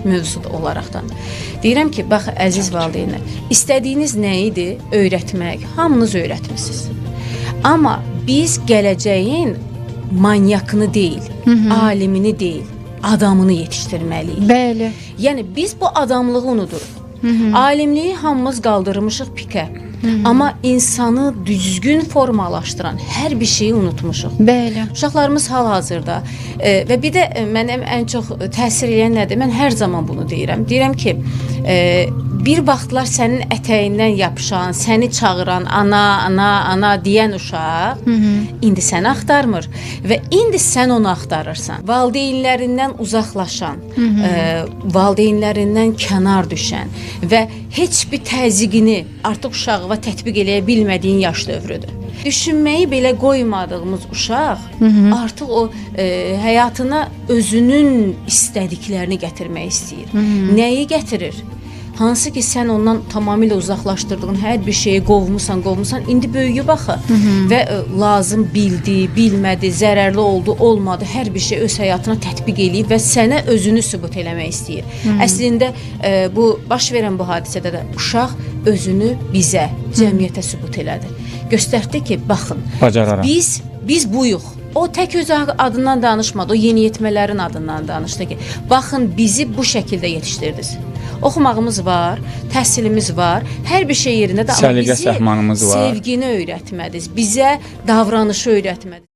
mövzu olaraqdan. Deyirəm ki, bax əziz valideynlər, istədiyiniz nə idi? Öyrətmək. Hamınız öyrətmisiniz. Amma biz gələcəyin manyakını deyil, alimini deyil, adamını yetişdirməliyik. Bəli. Yəni biz bu adamlığı unuduruq. Alimliyi hamımız qaldırmışıq pikə. Amma insanı düzgün formalaşdıran hər bir şeyi unutmuşuq. Bəli. Uşaqlarımız hal-hazırda və bir də mənim ən çox təsir eləyən nədir? Mən hər zaman bunu deyirəm. Deyirəm ki, bir vaxtlar sənin ətəyindən yapışan, səni çağıran ana, ana, ana deyən uşaq indi səni axtarmır və indi sən onu axtarırsan. Valideynlərindən uzaqlaşan, valideynlərindən kənar düşən və heç bir təzyiqini artıq uşağa tətbiq eləyə bilmədiyin yaş dövrüdür. Düşünməyi belə qoymadığımız uşaq artıq o həyatına özünün istədiklərini gətirmək istəyir. Nəyi gətirir? Hansı ki sən ondan tamamilə uzaqlaşdırdığın hər bir şeyi qovmusan, qovmusan, indi böyüyüb axı və lazım bildi, bilmədi, zərərli oldu, olmadı, hər bir şey öz həyatına tətbiq eləyib və sənə özünü sübut eləmək istəyir. Əslində bu baş verən bu hadisədə də uşaq özünü bizə, cəmiyyətə sübut elədi. Göstərdi ki, baxın, Bacararam. biz buyuq. O tək öz adından danışmadı, o yeniyetmələrin adından danışdı ki, baxın bizi bu şəkildə yetişdirdiniz. Oxumağımız var, təhsilimiz var, hər bir şey yerindədir, amma Səliqə bizi səhmanımız var. sevgini öyrətmədiniz, bizə davranışı öyrətmədiniz.